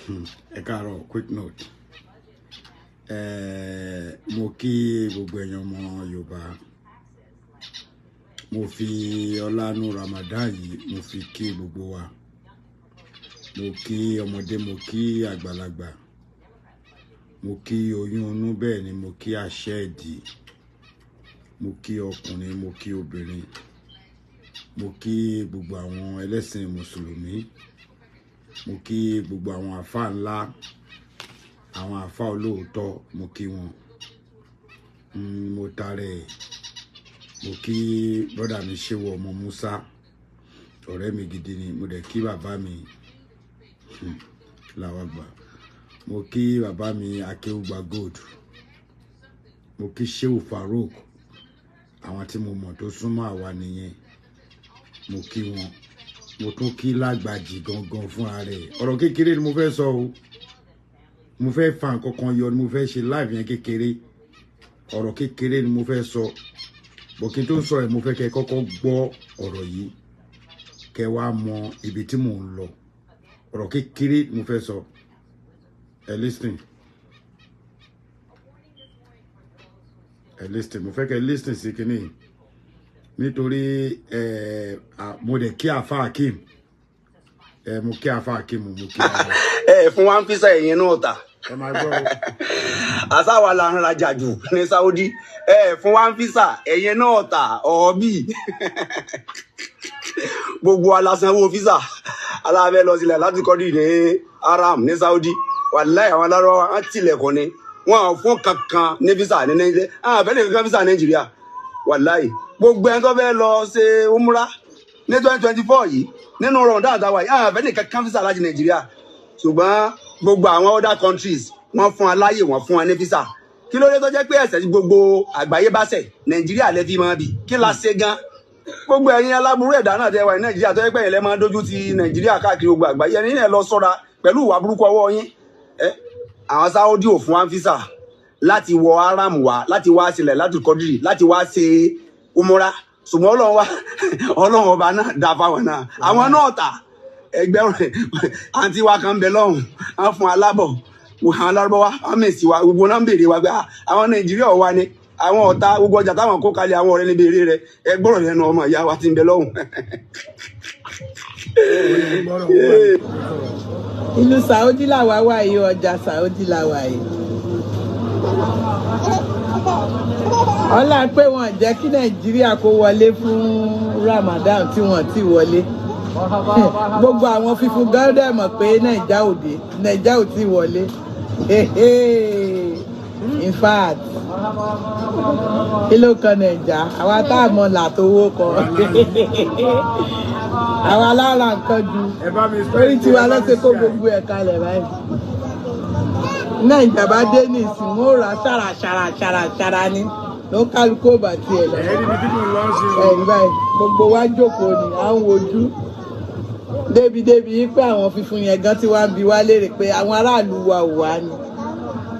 Ẹ káàárọ̀. Quick note. Mo kí gbogbo èèyàn ọmọ Yorùbá. Mo fi ọlánú Ramadan yìí, mo fi kí gbogbo wa. Mo kí ọmọdé, mo kí àgbàlagbà, mo kí oyún inú, bẹ́ẹ̀ ni mo kí àṣẹ ìdí, mo kí ọkùnrin, mo kí obìnrin, mo kí gbogbo àwọn ẹlẹ́sìn mùsùlùmí, mo kí gbogbo àwọn àfáà ńlá, àwọn àfáà olóòótọ́, mo kí wọn. Mo tarẹ̀, mo kí brọ́dà mi Ṣéwọ ọmọ Musa, ọ̀rẹ́ mi gidi ni. Mo dẹ̀ kí bàbá mi làwọn gbà. Mo kí bàbá mi Akéwùgbà Gold, mo kí Shehu Farouk, àwọn tí mo mọ̀ tó súnmọ́ àwa nìyẹn, mo kí wọn. Mo tún kí Lágbàjì gangan fúnra rẹ̀. Ọ̀rọ̀ kékeré ni mo fẹ́ sọ o. Mo fẹ́ fa nǹkan kan yọ ni mo fẹ́ ṣe live yẹn kékeré. Ọ̀rọ̀ kékeré ni mo fẹ́ sọ bọ̀. Kí n tó sọ ẹ̀, mo fẹ́ kẹ́ kọ́kọ́ gbọ́ ọ̀rọ̀ yìí, kẹ́ wá mọ ibi tí mò ń lọ. Ọ̀rọ̀ kékeré ni mo fẹ́ sọ. Ẹ listen, ẹ listen. Mo fẹ́ kẹ́ listen sí kinní, nítorí ẹ mo dẹ̀ kí àfa Akeem. Ẹ mo kí àfa Akeem, mo kí. Ẹ fún wa ń físà ẹ̀yìn náà ta. Ẹ máa gbọ́ o. Àsáwà la ń rajà jù ní Saudi. Ẹ fún wa ń físà ẹ̀yìn náà ta ọ̀ọ́bì. Gbogbo alásanwó físà aláfẹ́ lọ sílẹ̀ láti kọ́dí ní haram ní Saudi. Wàláì, àwọn alárọ̀ wọn tilẹ̀kùn ni wọn ò fún kankan ní físà ní Nàìjíríà. Àwọn àfẹ́ nìkan físà Nàìjíríà. Wàláì, gbogbo ẹni tó fẹ́ lọ ṣe umra ní 2024 yìí nínú rọ̀ǹdà àtàwà yìí, àwọn àfẹ́ nìkan kan físà láti Nàìjíríà. Ṣùgbọ́n gbogbo àwọn other countries, wọ́n fún wa láyè, wọ́n fún wa ní físà. Kí ló dé tó jẹ́ pé ẹ̀ṣẹ̀ tí gbogbo àgbáyé bá ṣẹ̀, Nàìjíríà lè fi máa bì? Kí la ṣe gan? Gbogbo ẹ̀yin aláburú ẹ̀dá náà tẹ́ wà ní Nàìjíríà, tó jẹ́ pé ẹ̀yin lẹ máa ń dojú ti Nàìjíríà káàkiri gbogbo àgbáyé, ẹ̀yin náà lọ ṣọ́ra pẹ̀lú ìwà burúkú ọwọ́ yín. Ẹ àwọn Saudi ò fún wa físà láti wọ haram wá, láti wá sílẹ̀ láti kọ́dìrì, láti wá ṣe umura. Ṣùgbọ́n Ọlọ́run wa, Ọlọ́run ọba náà dá fáwọn náà, àwọn náà tà ẹgbẹ̀rún. Àǹtí wa kan ń bẹ lọ́hùn, wọ́n fún alábọ̀ àwọn alárúbọ̀wá, wọ́n mèsì wa, gbogbo náà ń béèrè wa pé àwọn Nàìjíríà wà ní àwọn ọ̀tá, gbogbo ọjà táwọn kó kalẹ̀, àwọn ọ̀rẹ́ ní béèrè rẹ. Ẹ gbọ́rọ̀ lẹ́nu ọmọ ìyá wa tí ń bẹ lọ́hùn. Ìlú Saudi làwa wà yìí, ọjà Saudi làwa yìí. Ọlá pé wọn jẹ́ kí Nàìjíríà kó wọlé fún Ramadan tí wọ́n ti wọlé. Gbogbo àwọn fífún gọ́dẹ̀ mọ̀ pé Nàìjà ò dé, Nàìjà ò tí wọlé. In fact, kí ló kan Nàìjà? Àwa tá a mọ̀ là tó wó kọ. Àwa lára nǹkan ju orí tiwa lọ́sẹ̀ kó gbogbo ẹ̀ kalẹ̀ báyìí. Nàìjà bá dé ní ìsìn, wọn ò rà ṣàrà ṣàrà ṣàrà ṣàrà ni ló kálukú ò bá tiẹ̀ lọ. Ẹ níbi tí mò ń lọ sí o. Ẹ̀rí báyìí, gbogbo wa jókòó ni à ń wojú débi-débi pé àwọn fífún yẹn gan tí wàá ń bi wá léèrè pé àwọn aráàlú wa ò wá ni.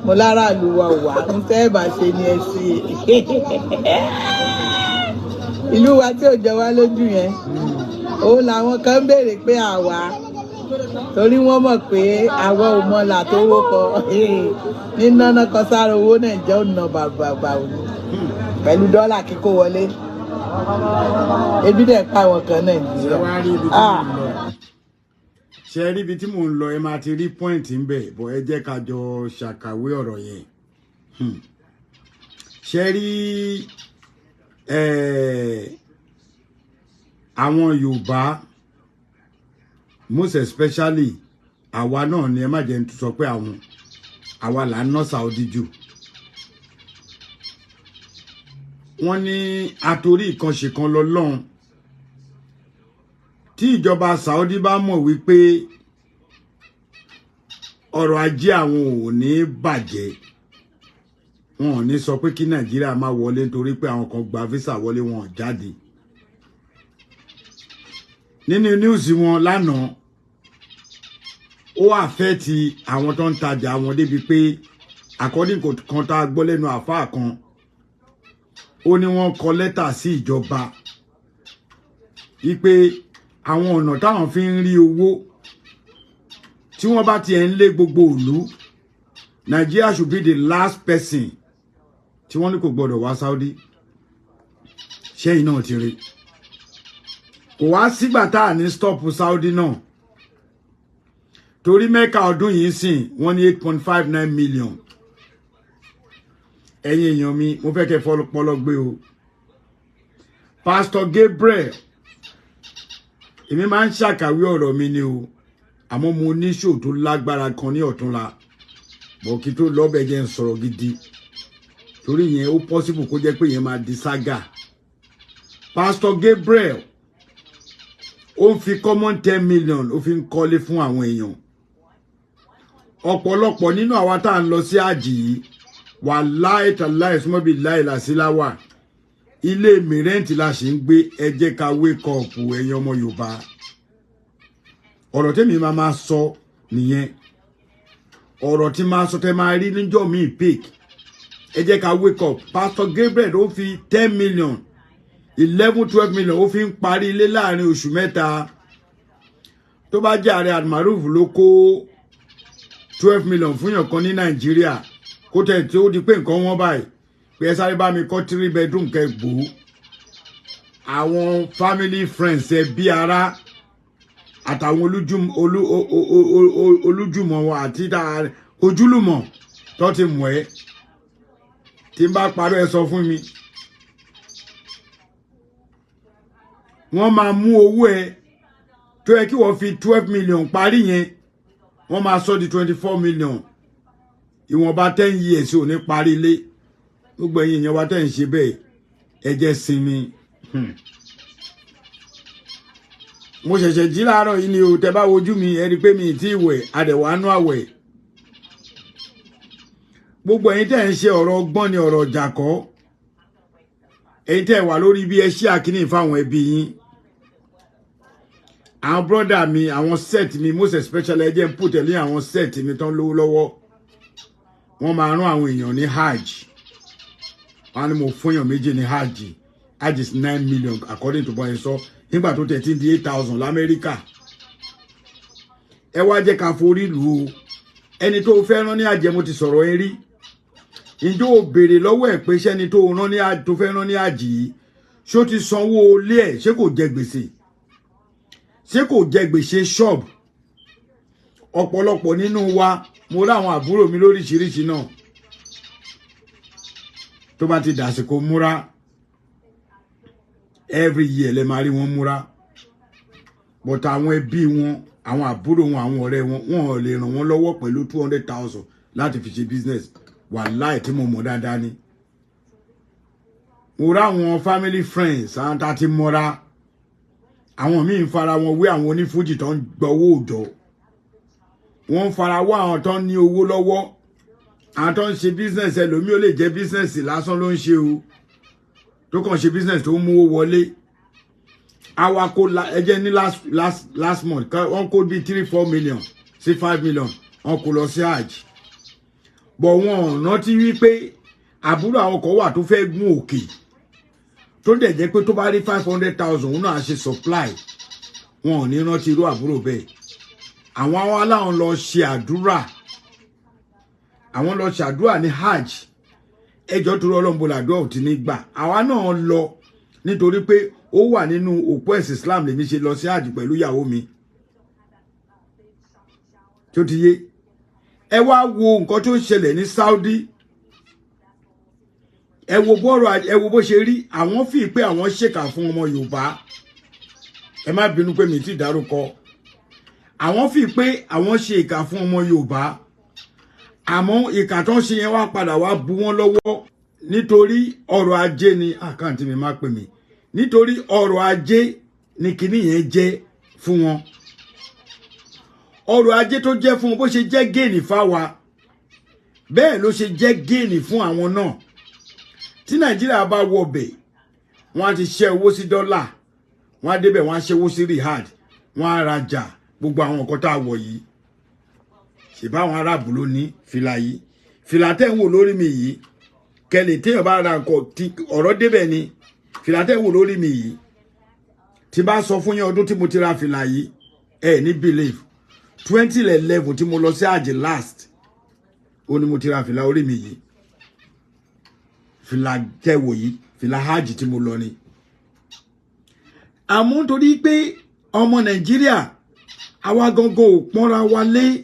Mo láràlú wa ò wá, ń tẹ́ ẹ̀ bá ṣe ni ẹ ṣe. Ìlú wa tí ò jẹ wá lójú yẹn, òun làwọn kan ń béèrè pé àwa, torí wọ́n mọ̀ pé àwọn ò mọ là tó wó kọ níná náà kan sára owó Nàìjíríà ò ná bàbàbà òní pẹ̀lú dọ́là kíkó wọlé. Ebi dẹ̀ pa àwọn kan Ṣé Nàìjíríà. wàá rí ibi tí mò ń lọ? Ṣe rí ibi tí mò ń lọ? Ẹ máa ti rí pọ́ìntì ń bẹ̀ bọ̀. Ẹ jẹ́ ká jọ ṣàkàwé ọ̀rọ̀ yẹn. Ṣe rí àwọn Yorùbá, most especially àwa náà ni, ẹ má jẹ́ n tún sọ pé àwọn, àwa là ń ná Saudi jù. Wọ́n ní àtòrí ìkànṣe kan lọ lọ́hùn. Tí ìjọba Saudi bá mọ̀ wípé ọrọ̀ ajé àwọn ò ní bàjẹ́, wọn ò ní sọ pé kí Nàìjíríà má wọlé nítorí pé àwọn kan gba visa wọlé, wọn ò jáde. Nínú níwùsì wọn lánàá, ó àfẹ́ẹ̀tì àwọn tó ń tajà wọn débi pé according kan tá a gbọ́ lẹ́nu àfáà kan, ó ní wọ́n kọ lẹ́tà sí ìjọba wípé àwọn ọ̀nà táwọn fi ń rí owó Tí wọ́n bá tiẹ̀ ń lé gbogbo ìlú, Nigeria should be the last person tí wọ́n ní kò gbọ́dọ̀ wá Saudi. Ṣẹ́yìn náà ti rí, kò wá sígbà tá à ní stop Saudi náà, torí Mẹ́ka ọdún yìí sìn wọ́n ní 8.59 million. Ẹ̀yin èèyàn mi, mo fẹ́ kẹ́ fọpọlọ gbé o. Pastor Gabriel, èmi máa ń ṣàkàwé ọ̀rọ̀ mi ni o, àmọ́ mo ní ṣò tó lágbára kan ní ọ̀túnla bọ̀ kí tó lọ́bẹ̀ jẹ́ ń sọ̀rọ̀ gidi, torí yẹn ó possible kó jẹ́ pé yẹn máa di saga. Pastor Gabriel, ó ń fi common 10 million, ó fi ń kọ́lé fún àwọn èèyàn. Ọ̀pọ̀lọpọ̀ nínú àwa tá à ń lọ sí àjì yìí, wàláì tàláì súnmọ́bí láìlàsíláwà, ilé mìrẹ́ǹtì la ṣì ń gbé. Ẹ jẹ́ ká wake up, ẹ̀yin ọmọ Yorùbá. Ọ̀rọ̀ tẹ́mi máa máa sọ nìyẹn, ọ̀rọ̀ tí máa sọ tẹ́ máa rí níjọ́ míì pick. Ẹ jẹ́ ká wake up. Pastor Gabriel, ó fi 10 million, 11, 12 million, ó fi ń parí ilé láàrin oṣù 3. Tó bá jẹ́ ààrẹ Almaroof ló kó 12 million fún yàn kan ní Nàìjíríà, kó tẹ̀ tí ó di pé nǹkan wọ́n báyìí, pé ẹ sáré bá mi kọ́ three bedroom kẹ́ gbó, àwọn family, friends, ẹbí, ará àtàwọn olójúmọ̀ wọn àti ojúlùmọ̀ tó ti mọ̀ ẹ́, tí n bá parọ́, ẹ sọ fún mi. Wọ́n máa mú owó ẹ tó yẹ kí wọ́n fi 12 million parí yẹn, wọ́n máa sọ di 24 million. Ìwọ̀nba 10 years ò ní parí ilé. Gbogbo ẹ̀yin èèyàn wa tẹ́ ń ṣe bẹ́ẹ̀, ẹ jẹ́ sinmi. Mo ṣẹ̀ṣẹ̀ jí láàárọ̀ yìí ni o. Tẹ́ bá wojú mi, ẹ rí i pé mi ì tí ì wẹ̀, adẹ̀wánú àwẹ̀. Gbogbo ẹ̀yin tẹ́ ń ṣe, ọ̀rọ̀ ọgbọ́n ni, ọ̀rọ̀ ọ̀jàkọ́. Ẹ̀yin tẹ́ wà lórí bí, ẹ ṣí àkíní fáwọn ẹbí yín, àwọn brother mi, àwọn set mi, most especially ẹ jẹ́ ń put ẹ̀ lé àwọn set mi tán lówó lọ́wọ́. Wọ́n máa rán àwọn èèyàn ní hajj, wọ́n á ní mo fún èèyàn méjì ní hajj. Hajj is 9 million according to bọ́yẹn sọ nígbà tó tẹ̀ tí ń di 8,000 l'Amẹ́ríkà. Ẹ wá jẹ́ ká forí lù ú. Ẹni tó fẹ́ rán ní àjẹ́, mo ti sọ̀rọ̀ ẹ rí, ǹjọ́ ò béèrè lọ́wọ́ ẹ̀ pé sẹ́ni tó rán ní tó fẹ́ rán ní àjì yìí, ṣó ti sanwó ilé ẹ̀? Ṣé kò jẹ gbèsè? Ṣé kò jẹ gbèsè ṣọ́ọ̀bù? Ọ̀pọ̀lọpọ̀ nínú wa, mo rí àwọn àbúrò mi lóríṣiríṣi náà, tó bá ti dàsìkò múra every year, lẹ máa rí wọn múra, but àwọn ẹbí wọn, àwọn àbúrò wọn, àwọn ọ̀rẹ́ wọn, wọn ò lè ràn wọ́n lọ́wọ́ pẹ̀lú 200,000 láti fi ṣe business. Wàláì, tí mo mọ̀ dáadáa ni. Mo rí àwọn family friends, àwọn tá a ti mọ́ra, àwọn míì ń fara wọn wé àwọn onífújì tó ń gbọ́wọ́ òjò, wọ́n ń fara wé àwọn tó ń ní owó lọ́wọ́, àwọn tó ń ṣe business. Ẹlòmíì, ó lè jẹ́ business lásán ló ń ṣe o, tó kàn ṣe business tó ń mú owó wọlé. Àwa kó ẹ jẹ́ ní last last last month, wọ́n kó bíi 3, 4 million sí 5 million, wọ́n kó lọ sí hajj, bọ̀ wọn ò rántí wípé àbúrò àwọn kan wà tó fẹ́ gún òkè, tó dẹ̀ jẹ́ pé tó bá rí 500,000, òun náà ṣe supply. Wọn ò ní rántí irú àbúrò bẹ́ẹ̀. Àwọn aláwọn lọ ṣe àdúrà, àwọn lọ ṣàdúrà ní hajj. Ẹjọ́ tó rọ́ ọlọ́mọbó làdúrà ò ti ní gbà. Àwa náà lọ nítorí pé ó wà nínú òpó ẹ̀sìn Islam. Lèmi ṣe lọ sí hajj pẹ̀lú ìyàwó mi tó ti yé. Ẹ wá wo nǹkan tó ń ṣẹlẹ̀ ní Saudi. Ẹ wo bọ́rọ̀, ẹ wo bó ṣe rí. Àwọn fi pé àwọn ṣèkà fún ọmọ Yorùbá. Ẹ má bínú pé mi ti dárúkọ. Àwọn fi pé àwọn ṣe ìkà fún ọmọ Yorùbá, àmọ́ ìkà tó ń ṣe yẹn wá padà wá bu wọ́n lọ́wọ́ nítorí ọrọ̀ ajé ni. Àkáǹtì mi má pè mí. Nítorí ọrọ̀ ajé ni kinní yẹn jẹ́ fún wọn. Ọrọ̀ ajé tó jẹ́ fún wọn, bó ṣe jẹ́ gain fáwa, bẹ́ẹ̀ ló ṣe jẹ́ gain fún àwọn náà. Tí Nàìjíríà bá wọbẹ̀, wọ́n á ti ṣẹ́ owó sí dọ́là, wọ́n á débẹ̀, wọ́n á ṣe owó sí riyal, wọ́n á rajà. Gbogbo àwọn nǹkan tá a wọ̀ yìí, ṣèbá àwọn aráàbù ló ní fìlà yìí. Fìlà tẹ́ ń wò lórí mi yìí, kẹlẹ̀ téèyàn bá ra nǹkan tí ọ̀rọ̀ débẹ̀ ni. Fìlà tẹ́ ń wò lórí mi yìí, tí bá sọ fún yín ọdún tí mo ti ra fìlà yìí, ẹ ní believe. 2011 tí mo lọ sí àjì last, ó ní mo ti ra fìlà orí mi yìí. Fìlà tẹ̀wò yìí, fìlà hajj tí mo lọ ni. Àmọ́ nítorí pé ọmọ Nàìjíríà àwa gangan ò pọ́nra wa lé,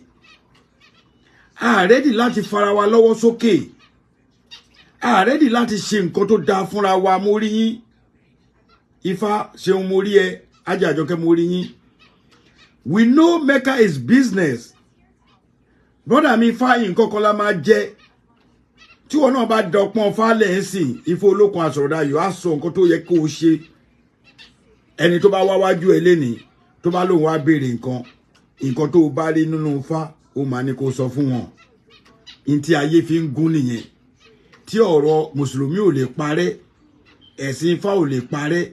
a ready láti fara wa lọ́wọ́ sókè, a ready láti ṣe nǹkan tó dáa fúnra wa. Mo rí yín, Ifá ṣeun, mo rí ẹ, Ajá Àjọkẹ́, mo rí yín. We know Mecca is business. Brother mi, Ifá, nǹkan kan la máa jẹ. Tí wọn náà bá dọpọ́n fálẹ̀ ń sìn Ifá Olókun Àsọ̀rọ̀dayọ̀ á sọ nǹkan tó yẹ kó o ṣe. Ẹni tó bá wá wájú ẹ lénìí, tó bá lóun wá béèrè nǹkan, nǹkan tó o bá rí nínú Ifá, ó máa ní kó sọ fún wọn. Ní tí ayé fi ń gún nìyẹn, tí ọ̀rọ̀ mùsùlùmí ò lè parẹ́, ẹ̀sìn Ifá ò lè parẹ́,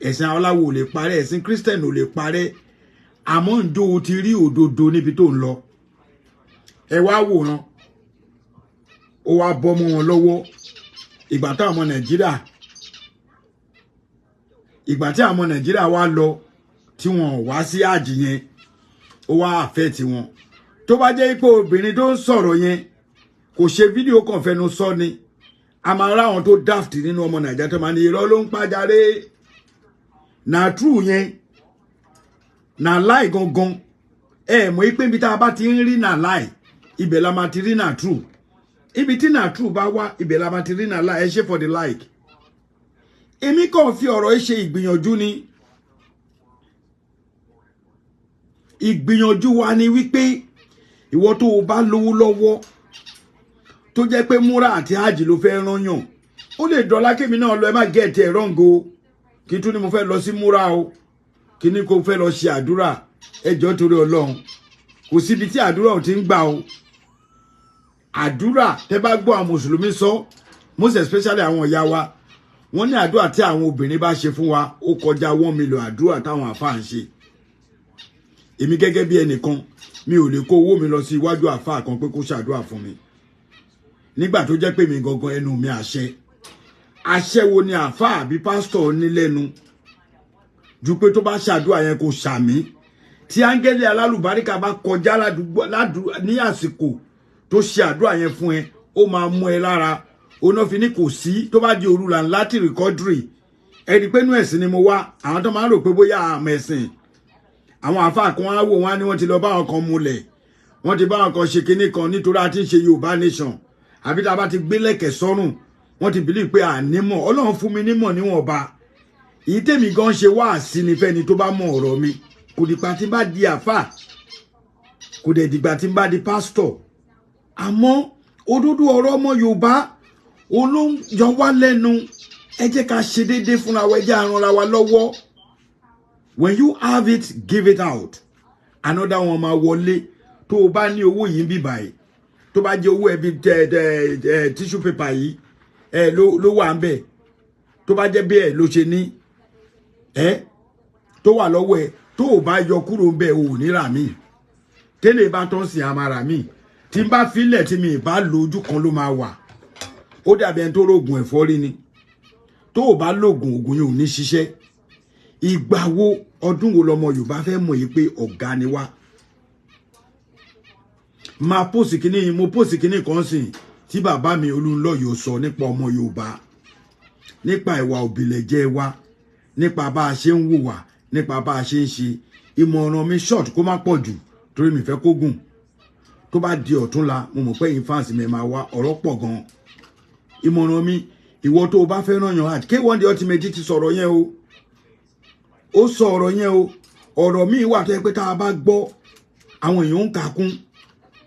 ẹ̀sìn aláwo ò lè parẹ́, ẹ̀sìn Christian ò lè parẹ́. Àmọ́ ǹjọ́ o ti rí òdodo níbi tó ń lọ? Ẹ wá wòran, ó wá bọ́ mọ́ wọn lọ́wọ́. Ìgbà tí àwọn ọmọ Nàìjíríà wá lọ, tí wọn ò wá sí àjì yẹn, ó wá àfẹ́ tiwọn. Tó bá jẹ́ pé obìnrin tó ń sọ̀rọ̀ yẹn kò ṣe fídíò kan fẹnu sọ ni, a máa ráwọn tó daft nínú ọmọ Nàìjíríà tó máa ní irọ́ ló ń pàjáre. Na true yẹn, na lie gangan. Ẹ mọ̀ pé ibi tá a bá ti ń rí na lie, ibẹ̀ la máa ti rí na true. Ibi tí na true bá wá, ibẹ̀ la máa ti rí na lie. Ẹ ṣe for the like. Èmi kàn fi ọ̀rọ̀ yìí ṣe ìgbìyànjú ni. Ìgbìyànjú wa ni wípé ìwọ tó o bá lówó lọ́wọ́, tó jẹ́ pé múra àti hajj ló fẹ́ rányàn, ó lè dọ́là kémi náà lọ. Ẹ má get ẹ̀ wrong o. Kí tún ni mo fẹ́ lọ sí múra o, kí ni kò fẹ́ lọ ṣe àdúrà? Ẹ jọ̀ọ́, torí Ọlọ́run, kò síbi tí àdúrà ò ti ń gbà o. Àdúrà tẹ́ bá gbọ́ àwọn mùsùlùmí sọ, most especially àwọn ìyá wa, wọ́n ní àdúrà tí àwọn obìnrin bá ṣe fún wa, ó kọjá 1 million àdúrà táwọn àfáà ń ṣe. Èmi gẹ́gẹ́ bí ẹnìkan, mi ò lè kó owó mi lọ sí iwájú àfáà kan pé kó ṣàdúrà fún mi, nígbà tó jẹ́ pé mi gangan, ẹnu mi, àṣẹ. Àṣẹ wo ni àfáà àbí pásítọ̀ ní lẹ́nu ju pé tó bá ṣàdúrà yẹn, kó ṣàmì, tí áńgẹ́lì alálùbáríkà bá kọjá ládùúgbò ní àsìkò tó ṣe àdúrà yẹn fún ẹ, ó máa mú ẹ lára oná fi ní kò sí. Tó bá di òru là ń láti rìkọ́dìrì ẹni pé inú ẹ̀sìn ni mo wá. Àwọn tó máa ń rò pé bóyá àmọ̀ ẹ̀sìn, àwọn àáfàá kan á wò wọ́n á ní wọ́n ti lọ bá àwọn kan múlẹ̀, wọ́n ti bá àwọn kan ṣe kinní kan nítorí a ti ń ṣe Yorùbá nation, àbí tá a bá ti gbé lẹ̀kẹ̀ sọ́rùn, wọ́n ti believe pé ànímọ̀. Ọlọ́run fún mi nímọ̀ níwọ̀nba. Èyí tèmi gan ṣe wá sí ni fẹ́ni tó bá mọ ọ̀rọ̀ mi. Kò dìgbà tí n bá di àáfàá, kò dẹ̀ dìgbà tí n bá di pásítọ̀. Àmọ́ òdodo ọ̀rọ̀ ọmọ Yorùbá òun ló ń yọ wá lẹ́nu. Ẹ jẹ́ ká ṣe déédéé fúnra wa, ẹ jẹ́ á ranra wa lọ́wọ́. When you have it, give it out. Another one máa wọlé. Tó o bá ní owó yìí ń bì báyìí, tó bá jẹ́ owó ẹbí tẹ tẹ ẹ tissue paper yìí ẹ ló wà ń bẹ̀, tó bá jẹ́ bí ẹ ló ṣe ní ẹ tó wà lọ́wọ́ ẹ, tó o bá yọ kúrò ń bẹ̀, o ò ní rà míì. Tẹ́lẹ̀ bá tán sí àmàrà míì tí n bá filẹ̀, tí mi ì bá lo, ojú kan ló máa wà. Ó dàbí ẹni tó rògùn ẹ̀fọ́rí ni. Tó o bá lògùn, ògùn yìí ò ní ṣiṣẹ́. Ìgbà wo, ọdún wo lọmọ Yorùbá fẹ́ mọ̀ yìí pé ọ̀gá ni wá? Máa post kínní, mo post kínní kan sìn tí bàbá mi Olúnlọ́yọ̀ sọ nípa ọmọ Yorùbá, nípa ìwà òbílẹ̀jẹ́ wa, nípa bá a ṣe ń hùwà, nípa bá a ṣe ń ṣe. Ìmọ̀ràn mi short, kó má pọ̀ jù torí mi fẹ́ kó gùn. Tó bá di ọ̀túnla, mo mọ̀ pé fans mi máa wá, ọ̀rọ̀ pọ̀ gan. Ìmọ̀ràn mi, ìwọ tó o bá fẹ́ ràn yàn hajj, K1 The Ultimate ti sọ̀rọ̀ yẹn o, ó sọ ọ̀rọ̀ yẹn o. Ọ̀rọ̀ míì wà tó yẹ pé tá a bá gbọ́, àwọn èèyàn ń kà kún.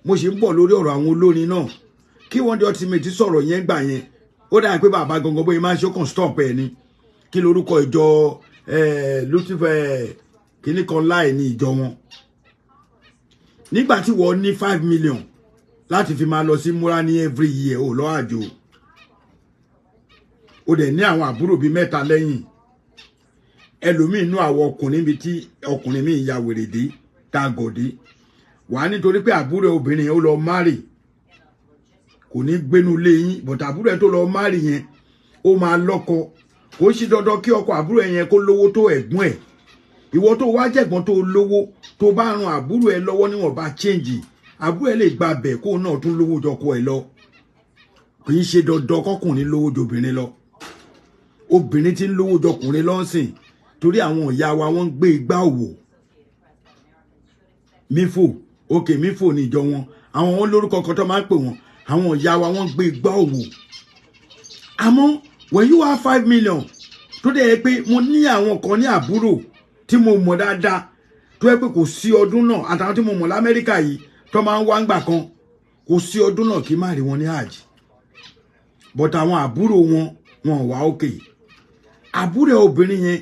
Mo ṣe ń bọ̀ lórí ọ̀rọ̀ àwọn olórin náà. K1 The Ultimate sọ̀rọ̀ yẹn gbà yẹn, ó dà pé bàbá gangan bóyá máa ń ṣe ó kàn stop ẹ̀ ni. Kí lorúkọ ìjọ Lucifer kíní kan láì ní ìjọ wọn, nígbà tí wọ́n ní 5 million láti fi máa lọ sí múra ní every year, ò lọ́ àjò, ó dẹ̀ ní àwọn àbúrò bíi mẹ́ta lẹ́yìn. Ẹlòmíín inú àwọn ọkùnrin bíi tí ọkùnrin míì ya wèrè dé tá a gòdì wàá, nítorí pé àbúrò obìnrin yẹn ó lọ marry, kò ní gbénu lé yín, but àbúrò yẹn tó lọ marry yẹn, ó máa lọ́kọ. Kò sí dandan kí ọkọ àbúrò yẹn kó lówó tó ẹ̀gbọ́n ẹ̀. Ìwọ tó wá jẹ̀gbọ́n tó lówó, tó bá ran àbúrò ẹ lọ́wọ́ níwọ̀nba change, àbúrò ẹ lè gba bẹ̀ kó náà tún lówó jọkọ ẹ lọ. Kì í ṣe dandan kọkùnrin lówó jobìnrin lọ. Obìnrin tí ń lówó jọkùnrin lọ́sìn, torí àwọn ìyá wa, wọ́n ń gbé igbá òwò mífò òkè mífò ní ìjọ wọn. Àwọn wọn lórúkọ kan tó máa ń pè wọn. Àwọn ìyá wa, wọ́n ń gbé igbá òwò. Àmọ́ when you have 5 million, tó dẹ̀ yẹ pé mo ní àwọn kan ní àbúrò tí mo mọ̀ dáadáa, tó yẹ pé kò sí ọdún náà, àtàwọn tí mo mọ̀ l'Amẹ́ríkà yìí tó máa ń wá ń gbà kan, kò sí ọdún náà kí má rí wọn ní hajj. But àwọn àbúrò wọn, wọn wà òkè. Àbúrò obìnrin yẹn,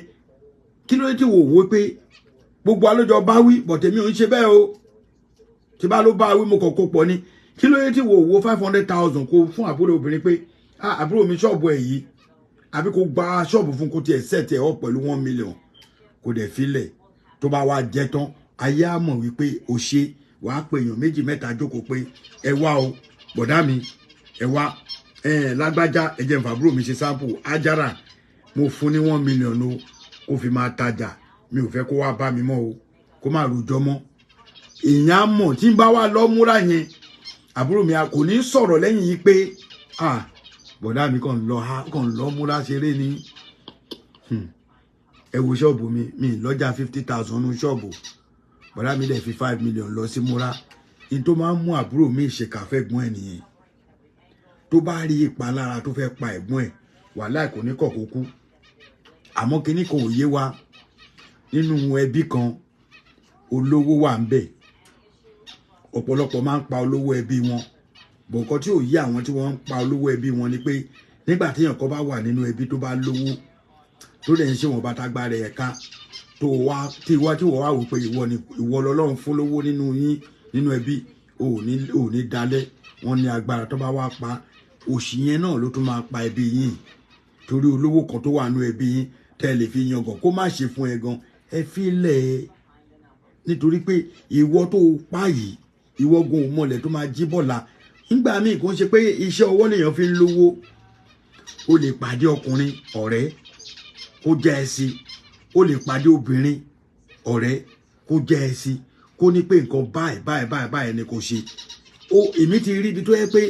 kí ló dé tí wò wó pé gbogbo alójọ bá wí? But èmi ò ń ṣe bẹ́ẹ̀ o. Tí bá ló bá wí, mo kàn kó pọ̀ ni. Kí ló dé tí wò wó 500,000 kó fún àbúrò obìnrin pé, "Ah, àbúrò mi, ṣọ́ọ̀bù ẹ̀ yìí," àbí kó gba ṣọ́ọ̀bù fún, kó tiẹ̀ set ẹ̀ ọ́ pẹ̀lú 1 million, kó dẹ̀ filẹ̀? Tó bá wá jẹ́ tán, ayé á mọ̀ wípé o ṣe. Wàá pè èèyàn méjì mẹ́ta jókòó pé, "Ẹ wá o, bọ̀dá mi, ẹ wá ẹ lágbájá, ẹ jẹ́ n fàbúrò mi ṣe sample. Ajára mo fún ní 1 million o, kó fi máa tajà. Mi ò fẹ́ kó wá bá mi mọ́ o, kó má rojọ́ mọ́." Èèyàn á mọ̀. Tí n bá wá lọ múra yẹn, àbúrò mi kò ní sọ̀rọ̀ lẹ́yìn yìí pé, "Ah, bọ̀dá mi kàn lọ ha, kàn lọ múra ṣeré ni." Ẹ wo ṣọ́ọ̀bù mi, mi lọ́jà 50,000 nínú ṣọ́ọ̀bù. Bọ̀dá mi dẹ̀ fi 5 million lọ sí múra. Ní tó máa ń mú àbúrò mi ṣèkà fẹ́gbọ́n ẹ̀ nìyẹn. Tó bá rí ìpalára tó fẹ́ pa ẹ̀gbọ́n ẹ̀, wàhálà, kò ní kọ̀ kó kú. Àmọ́ kinní kan ò yé wa. Nínú ẹbí kan, olówó wà ń bẹ̀. Ọ̀pọ̀lọpọ̀ máa ń pa olówó ẹbí wọn bọ̀. Nǹkan tí ò yé àwọn tí wọ́n ń pa olówó ẹbí wọn ni pé, nígbà téèyàn kan bá wà nínú ẹbí tó bá lówó, tó dẹ̀ ń ṣe wọn bàtà rẹ̀ ẹ̀ka tó wá tí wá tí wọ́n wá wò pé ìwọ ni ìwọ lọ́lọ́run fún lówó nínú yín, nínú ẹbí, ò ní dalẹ̀. Wọ́n ní agbára. Tó bá wá pa òṣì yẹn náà, ló tún máa pa ẹbí yín, torí olówó kan tó wà nínú ẹbí yín tẹ́ ẹ lè fi yangàn, kó má ṣe fún ẹ gan, ẹ fi lẹ̀ ẹ́. Nítorí pé ìwọ tó pa yìí, ìwọ gan ò mọlẹ̀ tó máa jí bọ̀la. Nígbà míì, kò ń ṣe pé iṣẹ́ ọwọ́ lèèyàn fi ń lówó. O lè pàdé ọkùnrin ọ̀rẹ́, kó jẹ́ ẹ sí. O lè pàdé obìnrin ọ̀rẹ́, kó jẹ́ ẹ sí, kó ní pé nǹkan báyìí báyìí báyìí báyìí ni kò ṣe o. Èmi ti rí ibi tó yẹ pé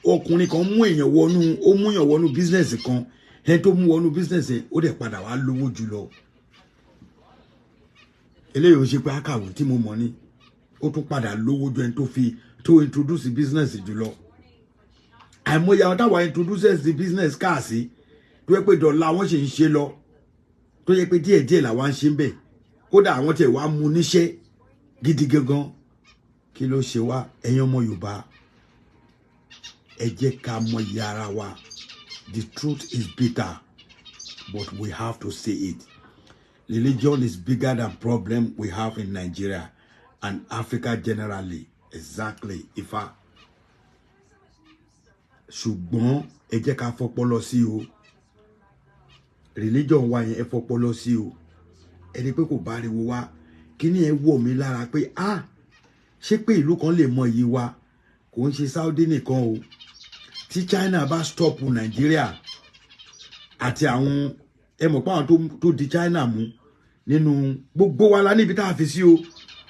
ọkùnrin kan mú èèyàn wọnú, ó mú èèyàn wọnú business kan. Ẹni tó mú wọnú business yẹn, ó dẹ̀ padà wá lówó jùlọ. Eléyìí ò ṣe pé akàwé tí mo mọ̀ ni. Ó tún padà lówó ju ẹni tó fi tó introduce business jùlọ. Àìmọye àwọn táwa introduce the business káàsì, tó yẹ pé dọ̀là wọ́n ṣe ń ṣe lọ, tó yẹ pé díẹ̀díẹ̀ làwa ń ṣe ń bẹ̀. Kódà àwọn tiẹ̀ wá mú níṣẹ́ gidi gangan. Kí ló ṣe wá, ẹ̀yin ọmọ Yorùbá? Ẹ jẹ́ ká mọ iye ara wa. The truth is bitter, but we have to say it. Religion is bigger than problem we have in Nigeria and Africa generally. Exactly, Ifá. Ṣùgbọ́n ẹ jẹ́ ká fọpọlọ sí o. Religion wa yẹn, ẹ fọpọlọ sí o. Ẹni pé kò bá ariwo wá, kíní ẹ wọ̀ mí lára pé, ah, ṣé pé ìlú kan lè mọ iye wa? Kò ń ṣe Saudi nìkan o. Tí China bá stop Nàìjíríà àti àwọn, ẹ mọ̀ pé àwọn tó di China mú nínú gbogbo wa la níbi tá a fi sí o.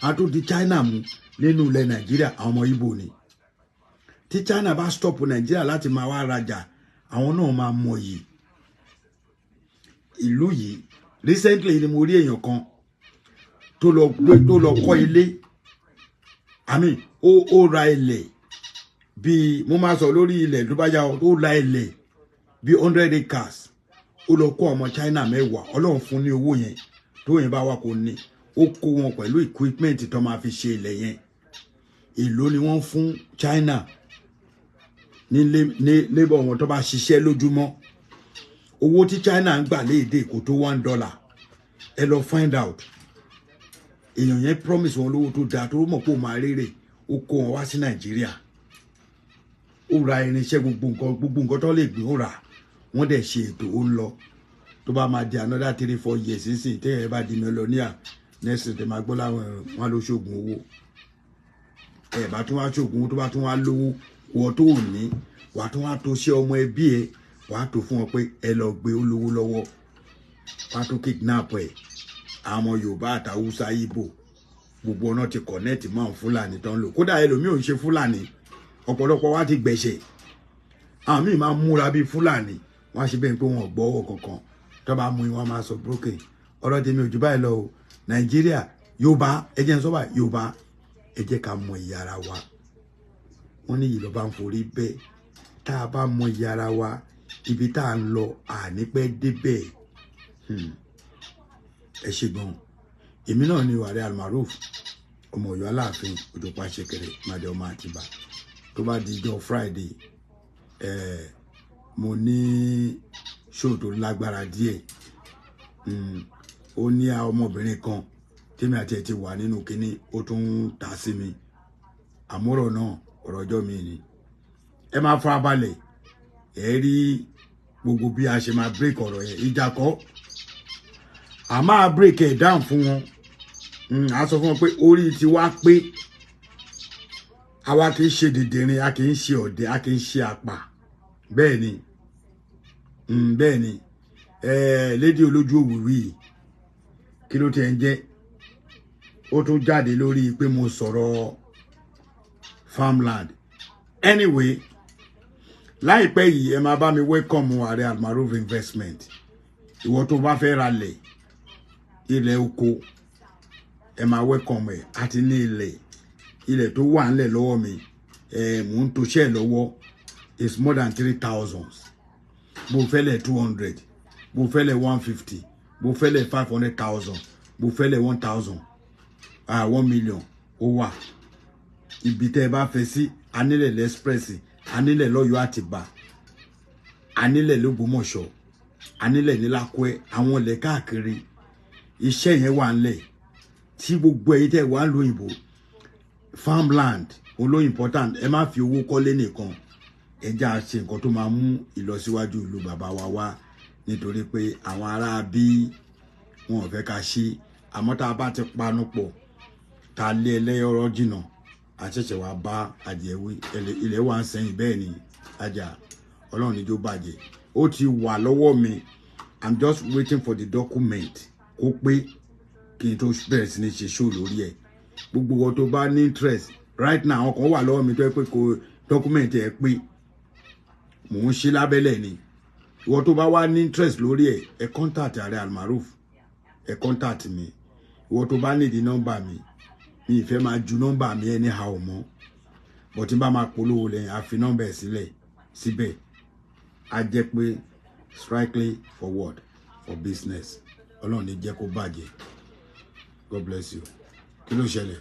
Àwọn tó di China mú nínú ilẹ̀ Nàìjíríà, àwọn ọmọ Ìgbò ni. Tí China bá stop Nàìjíríà láti máa wá rajà, àwọn náà máa mọ yìí ìlú yìí. Recently ni mo rí èèyàn kan tó lọ gbé, tó lọ kọ́ ilé, I mean, ó ra ilẹ̀ bíi, mo máa sọ lórí ilẹ̀ tó bá yá o, ó ra ilẹ̀ bíi 100 acres. Ó lọ kó ọmọ China 10. Ọlọ́run fún ní owó yẹn, tó yẹn bá wà kó ní. Ó kó wọn pẹ̀lú equipment tó máa fi ṣe ilẹ̀ yẹn. Èló ni wọ́n fún China ní labour wọn tó bá ṣiṣẹ́ lójúmọ́? Owó tí China ń gbà léèdè kò tó $1. Ẹ lọ find out. Èèyàn yẹn promise wọn lówó tó dáa, tó mọ̀ pé ó máa rérè. Ó kó wọn wá sí Nàìjíríà, ó ra irinṣẹ́, gbogbo nǹkan, gbogbo nǹkan tó lè gbé, ó rà. Wọ́n dẹ̀ ṣe ètò, ó ń lọ. Tó bá máa di another 3-4 years sísìn, téèyàn bá di millionaire next, tẹ̀ máa gbọ́ láwọn wọn ló ṣoògùn owó. Ẹ bá tún wá ṣoògùn owó, tó bá tún wá lówó, wọ́n tó ò ní, wàá tún wá tó ṣe ọmọ ẹbí ẹ, wàá tó fún wọn pé ẹ lọ gbé, ó lówó lọ́wọ́. Wàá tó kidnap ẹ. Àwọn Yorùbá àtàwùsá, Ìgbò, gbogbo ọ̀nà ti connect mọ́ àwọn Fúlàní tó ń lò. Kódà ẹlòmíì ò ń ṣe Fúlàní, ọ̀pọ̀lọpọ̀ wa ti gbẹ̀ṣẹ̀. Àwọn míì máa ń múra bíi Fúlàní, wọ́n á ṣe bẹ́ẹ̀ pé wọn ò gbọ́wọ́ kankan. Tó bá mú wọn máa sọ broken. Ọ̀rọ̀ tèmi ò jù báyìí lọ o. Nàìjíríà, Yorùbá, ẹ jẹ́ n sọ báyìí, Yorùbá, ẹ jẹ́ ká mọ ìyà ara wa. Wọ́n ní ìlọba ń forí bẹ́ẹ̀. Tá a bá mọ ìyà ara wa, ibi tá a ń lọ, àní pẹ́ débẹ̀. Ẹ ṣe gan. Èmi náà ni Ààrẹ Almaroof, ọmọ Ọ̀yọ́ Aláàfin Òjòpá Ṣẹ̀kẹ̀rẹ̀ Màdé, ọmọ Àtìbà. Tó bá di ijọ́ Friday, mo ní show tó lágbára díẹ̀. Ó ní ọmọbìnrin kan tèmi àti ẹ̀ ti wà nínú kinní, ó tún ń ta sí mi. Àmúrọ̀ náà, ọ̀rọ̀ ọjọ́ mi ni. Ẹ máa fara balẹ̀, ẹ rí gbogbo bí a ṣe máa break ọ̀rọ̀ yẹn. Ìjà kọ́, a máa break ẹ̀ down fún wọn. A sọ fún wọn pé orí tiwa pé àwa kì í ṣe dìndìnrín, a kì í ṣe ọ̀dẹ̀, a kì í ṣe àpà. Bẹ́ẹ̀ ni, bẹ́ẹ̀ ni. Lédè olójú òwìwí, kí ló tiẹ̀ ń jẹ́? Ó tún jáde lórí pé mo sọ̀rọ̀ farmland. Anyway, láìpẹ́ yìí, ẹ máa bá mi welcome Ààrẹ Almaroof Investment. Ìwọ tó bá fẹ́ ra lẹ̀, ilẹ̀ oko, ẹ máa welcome ẹ̀. Àti ní ilẹ̀, ilẹ̀ tó wà ńlẹ̀ lọ́wọ́ mi, ẹ mò ń toṣẹ́ lọ́wọ́, is more than 3,000. Bó fẹ́ lẹ̀ 200, bó fẹ́ lẹ̀ 150, bó fẹ́ lẹ̀ 500,000, bó fẹ́ lẹ̀ 1,000, ah, 1 million, ó wà. Ibi tẹ́ ẹ bá fẹ́ sí, anílẹ̀ express, anílẹ̀ lọ́yọ̀ọ́ Àtìbà, anílẹ̀ lÓgbómọ̀ṣọ́, anílẹ̀ nílákọ́ẹ́, àwọn ilẹ̀ káàkiri. Iṣẹ́ yẹn wà ńlẹ̀ tí gbogbo ẹ̀yin tẹ́ wà ń lo òyìnbó. Farmland olóyìn important. Ẹ má fi owó kọ́lé nìkan, ẹ já ṣe nǹkan tó máa mú ìlọsíwájú ìlú bàbá wa wá, nítorí pé àwọn ará bí wọn ò fẹ́ ká ṣe. Àmọ́ tá a bá ti panu pọ̀, tá a lé ẹlẹ́yọ̀rọ̀ jìnnà, a ṣẹ̀ṣẹ̀ wá bá adìẹ wí. Ilẹ̀ wa ń sẹ́yìn. Bẹ́ẹ̀ ni, ajá Ọlọ́run níjó bàjẹ́. Ó ti wà lọ́wọ́ mi. I'm just waiting for the document kó pé kí n tó bẹ̀rẹ̀ sí ní ṣe show lórí ẹ̀. Gbogbo wọn tó bá ní interest right now, àwọn kan wà lọ́wọ́ mi tó yẹ pé kò document ẹ̀ pé, mò ń ṣe lábẹ́lẹ̀ ni. Ìwọ tó bá wá ní interest lórí ẹ̀, ẹ contact Ààrẹ Almaroof, ẹ contact mi. Ìwọ tó bá nídìí nọ́mbà mi, mi ì fẹ́ máa ju nọ́mbà mi anyhow mọ́, but tí n bá máa polówó lẹ́yìn, àfi nọ́mbà ẹ̀ sílẹ̀ síbẹ̀, á jẹ́ pé strictly forward for business. Ọlọ́run ní jẹ́ kó bàjẹ́. God bless you. Kí ló ṣẹlẹ̀?